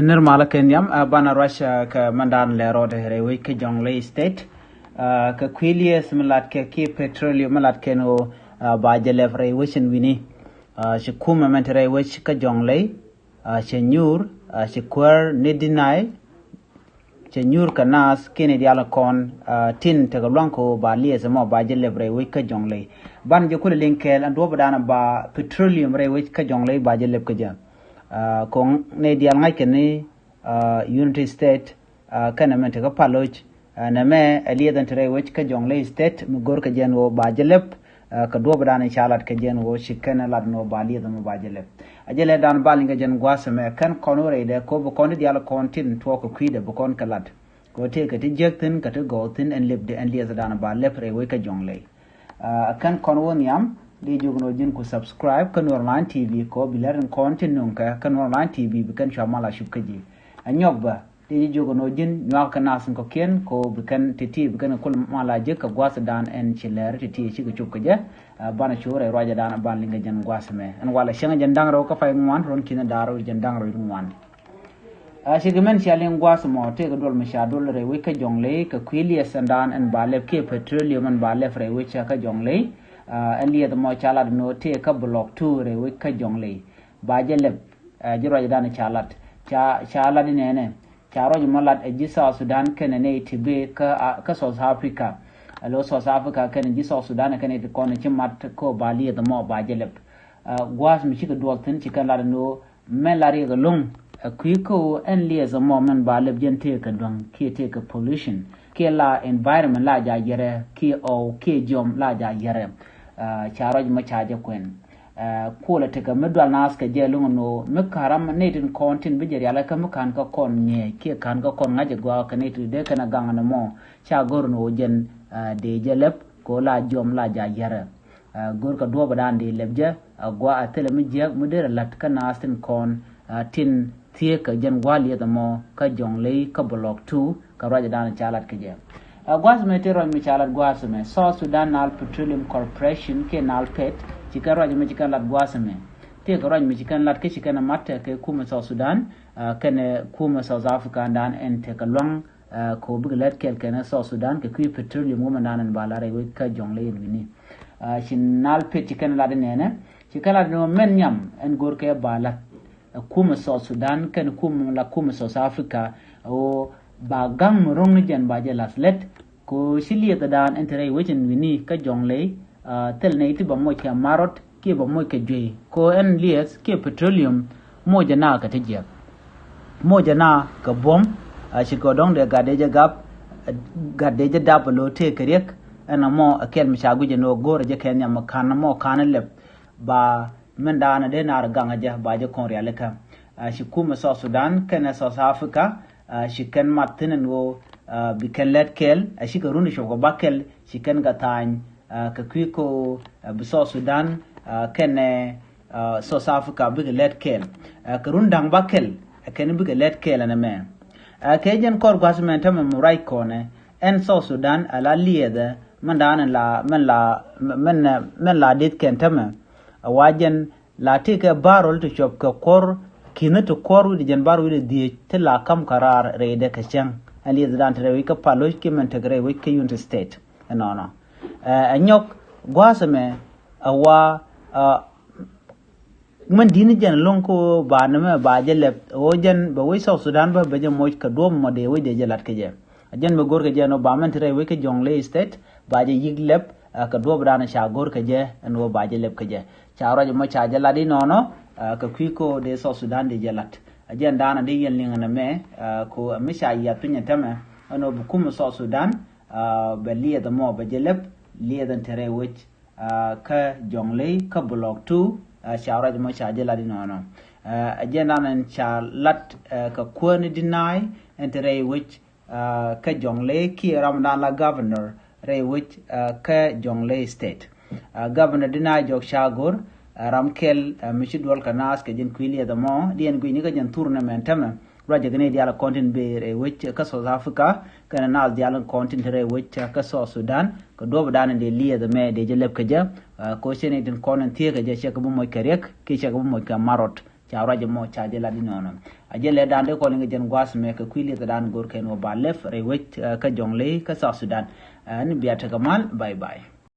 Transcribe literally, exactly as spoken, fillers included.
Nir malä kɛ nhiam, a, banɛ ruac, a, kɛ mɛndan lɛ rɔɔdɛ rɛy wec kä Jonglei State. A, kɛ kui̱ liɛth mi lat kɛ kiɛ petroleum mi lat kɛn ɣöö, a, ba jɛ lɛp rɛy wec in wi̱ni. A, ci kumɛ mɛn te rɛy wec kä Jonglei, a, cɛ nyuur, a, ci kuäär ni dinai, cɛ nyuur kɛ naath kiɛ ni diaal kɔn, a, tin tekɛ luaŋ kɛ ɣöö ba liɛth ɛmɔ ba jɛ lɛp rɛy wec kä Jonglei. Ban jɛ kulɛ liŋ kɛɛl ɛn duɔ̱ɔ̱p dan ba petroleum rɛy wec kä Jonglei ba jɛ lɛp kä jɛ. A, kɔn ni diaal ŋa̱c kɛ ni, a, Unity State, a, kɛnɛ mɛn tekɛ Paloc, a, nɛmɛ ɛ liɛth ɛn te rɛy wec kä Jonglei State mi go̱r kɛ jɛ ɛn ɣöö ba jɛ lɛp, a, kɛ duɔ̱ɔ̱p dan ca lat kɛ jɛ ɛn ɣöö ci kɛn lat ɛn ɣöö ba liɛth ɛmɔ ba jɛ lɛp. A jɛ lɛ dan ba liŋ kɛ jɛ ɛn gua̱a̱th ɛmɛ kɛn kɔn wä rɛydɛ kɛ ɣöö bi kɔn ni diaal kɔn tin tuɔɔk kɛ kui̱dɛ bi kɔn kɛ lat. Kɛ ɣöö tëëkɛ ti jiäk thi̱n kɛ ti gɔw thi̱n ɛn lɛpdɛ ɛn liɛth dan ba lɛp rɛy wec kä Jonglei. A, kɛn kɔn wä nhiam, di jiök ni ɣöö ji̱n ku subscribe kä Nuer Online T V kɛ ɣöö bi lɛr in kɔn tin nuŋkɛ kä Nuer Online T V bi kɛn cua mal a cup kä ji̱. A nyɔk bä, di jiök ni ɣöö ji̱n nyuak kɛ nath in kɔ̱kiɛn kɛ ɣöö bi kɛn ti̱ti̱ bi kɛn kul mal a jek kɛ gua̱a̱th dan ɛn ci lɛr ti̱ti̱ cikɛ cup kä jɛ. A, banɛ cu rɛy ruacɛ dan ban liŋ kɛ jɛ ɛn gua̱a̱th ɛmɛ. Ɛn walɛ cäŋ jɛ ɛn da̱ŋ rɛw kä pay ŋuan, ruɔ̱n ki̱n da̱ŋ rɛw jɛ ɛn da̱ŋ rɛw ŋuan. A, cikɛ mɛn cia liŋ gua̱a̱th ɛmɔ tëëkɛ duɔl mi ca duɔl rɛy wec kä Jonglei kɛ kui̱ liɛth ɛn dan ɛn ba lɛp kiɛ petroleum ɛn ba lɛp rɛy wec kä Jonglei. A, ɛn liɛth ɛmɔ ca lat ɛn ɣöö tëëkɛ block two rɛy wec kä Jonglei. Ba jɛ lɛp, a, ji̱ ruacdan ca lat. Ca, ca lat inɛnɛ. Ca ruac ɛmɔ lat ɛ ji̱ South Sudan kɛnɛ nɛy ti bee kä, a, kä South Africa. Alo South Africa kɛnɛ ji̱ South Sudan kɛnɛ ti kɔn ci mat kɛ ɣöö ba liɛth ɛmɔ ba jɛ lɛp. A, gua̱a̱th mi cikɛ duɔl thi̱n ci kɛn lat ɛn ɣöö mɛn la riɛk ɛlɔ̱ŋ, ɛ kui̱ kä ɣöö ɛn liɛth ɛmɔ mɛn ba lɛp jɛn tëëkɛ duäŋ kiɛ tëëkɛ pollution kiɛ la environment la ja yɛrɛ kiɛ ɔw kiɛ jiɔm la ja yɛrɛ. A, ca ruac mɔ ca jɛ kuɛn. A, kuɔlɛ tekɛ mi dual naath kɛ jɛ ɛlɔ̱ŋ ɛn ɣöö mi ka̱r ram nɛy tin kɔn tin bi jɛ rialikä mi ka̱n kä kɔn ŋi̱eec kiɛ ka̱n kä kɔn ŋa̱c ɛ gɔaa kɛ nɛy ti dee kɛn ɛ gaŋ ɛn ɛmɔ ca go̱r ɛn ɣöö jɛn, a, dee jɛ lɛp kɛ ɣöö la jiɔm la ja yɛrɛ. A, go̱rkɛ duɔ̱ɔ̱p dan di lɛp jɛ, a, gua̱a̱ a thilɛ mi jiäk mi derɛ la̱t kä naath tin kɔn, a, tin thieekä jɛn gua̱a̱ liɛth ɛmɔ kä Jonglei kä block two kɛ ruacɛ dan ca lat kä jɛ. A, gua̱a̱th ɛmɛ tëë ruac mi ca lat gua̱a̱th ɛmɛ South Sudan Nile Petroleum Corporation kiɛ Nile Pet ci kɛn ruac ɛmɛ ci kɛn lat gua̱a̱th ɛmɛ. Tëëkɛ ruac mi ci kɛn lat kä ci kɛn ɛ mat kɛ kumɛ South Sudan, a, kɛnɛ kumɛ South Africa dan ɛn tekɛ luaŋ, a, kɛ ɣöö bikɛ lät kɛɛl kɛnɛ South Sudan kɛ kui̱ petroleum wumɛ nan ɛn ba la rɛy wec kä Jonglei ɛn wi̱ni. A, ci Nile Pet ci kɛn lat inɛnɛ, ci kɛn lat inɛ mɛn nhiam ɛn go̱rkɛ ba lat, a, kumɛ South Sudan kɛnɛ kumɛ la kumɛ South Africa, a, ɣöö ba ga̱ŋ mi ro̱ŋ ni jɛn ba jɛ la̱th lät kɛ ɣöö ci liɛth dan ɛn te rɛy wec ɛn wi̱ni kä Jonglei, a, thil nɛy ti ba moc kɛ marot kiɛ ba moc kɛ juey kɛ ɣöö ɛn liɛth kiɛ petroleum mocɛ na kɛ ti jiɛk. Mocɛ na kɛ buɔ̱m, a, ci kɛ dɔ̱ŋ dee gat dee jɛ gap, a, gat dee jɛ dap a lo̱ tëëkɛ riɛk. Ɛn ɛmɔ ɛ kɛl mi ca guic ɛn ɣöö go̱o̱rɛ jɛ kɛ nhiam ɛ ka̱n ɛmɔ ka̱n ɛ lɛp ba mɛn daanɛ dee naar gaŋ ɛ jɛ ba jɛ kɔn rialikä. A, ci kumɛ South Sudan kɛnɛ South Africa, a, ci kɛn mat thi̱n ɛn ɣöö, a, bi kɛn lät kɛɛl, a, cikɛ run cuɔp kɛ ba kɛl ci kɛn kɛ tha̱a̱ny, a, kɛ kui̱ kä ɣöö, a, bi South Sudan, a, kɛnɛ, a, South Africa bikɛ lät kɛɛl. A, kɛ run da̱ŋ ba kɛl, a, kɛn bikɛ lät kɛɛl ɛn ɛmɛ. A, kɛ jɛn kɔr gua̱th mɛn tämɛ mi ruac kɔnɛ ɛn South Sudan a la liɛthɛ mɛn daanɛ la mɛn la mɛn mɛn la deth kɛn tämɛ. A, wa jɛn la tëëkɛ barrel ti cuɔp kɛ kuɔr ki̱n ti kuɔr wi̱cdɛ jɛn barrel wi̱cdɛ dhieec ti la ka̱m kɛ raar rɛydɛ kɛ cäŋ. Ɛn liɛthdan te rɛy wec kä Paloc kiɛ mɛn tek rɛy wec kä Unity State. Ɛnɔnɔ, ɛ, ɛ nyɔk gua̱a̱th ɛmɛ, ɛ wa, ɛ, mɛn di̱t ni jɛn lo̱ŋ kä ɣöö ba nɛmɛ ba jɛ lɛp ɣöö jɛn bɛ wec South Sudan bä bɛ jɛ moc kɛ duɔ̱ɔ̱p mɔ dee wec dee jɛ la̱t kɛ jɛ. Ɛ jɛn bɛ go̱r kɛ jɛ ɛn ɣöö ba mɛn te rɛy wec kä Jonglei State ba jɛ yi̱k lɛp, ɛ, kɛ duɔ̱ɔ̱p dan ca go̱r kɛ jɛ ɛn ɣöö ba jɛ lɛp kɛ jɛ. Ca ruac ɛmɔ ca jɛ lat inɔnɔ, ɛ, kɛ kui̱ kä ɣöö dee South Sudan dee jɛ la̱t. Ɛ jɛn dan a dee yɛn liŋ ɛn ɛmɛ, ɛ, kɛ ɣöö ɛ mi ca yiath piny ɛ tämɛ ɛn ɣöö bi kumɛ South Sudan, ɛ, bɛ liɛth ɛmɔ bɛ jɛ lɛp liɛth ɛn te rɛy wec, ɛ, kä Jonglei kä block two, ɛ, ca ruac ɛmɔ ca jɛ lat inɔnɔ. Ɛ, ɛ jɛn dan ɛn ca lat, ɛ, kɛ kuäär ni dinai ɛn te rɛy wec, ɛ, kä Jonglei kiɛ ram dan la governor rɛy wec, ɛ, kä Jonglei State. Ɛ, Governor Dinai Jɔk Cagor, ɛ, ram kɛl, ɛ, mi ci duɔl kɛ naath kɛ jɛn kui̱ liɛth ɛmɔ, diɛn gui̱cni kä jɛn thur nɛmɛ ɛn tämɛ. Ruacɛ kɛ ni diaal kɔn tin bëë rɛy wec kä South Africa, kɛnɛ naath diaal kɔn tin te rɛy wec kä South Sudan, kɛ duɔ̱ɔ̱p dan in dee liɛth ɛmɛ dee jɛ lɛp kɛ jɛ, ɛ, kɛ ɣöö cɛ ni tin kɔn in thieekä jɛ cɛ kɛ bi moc kɛ riɛk, kiɛ cɛ kɛ bi moc kɛ marot. ca ruac ɛmɔ ca jɛ lat inɔnɔ. A jɛ lɛ dan dee kɔn iŋɛ jɛn guas mɛ kɛ kui̱ liɛth dan go̱r kɛn wä ba lɛp rɛy wec kä Jɔŋley kä South Sudan. Ni bia tekɛ mal, bye bye.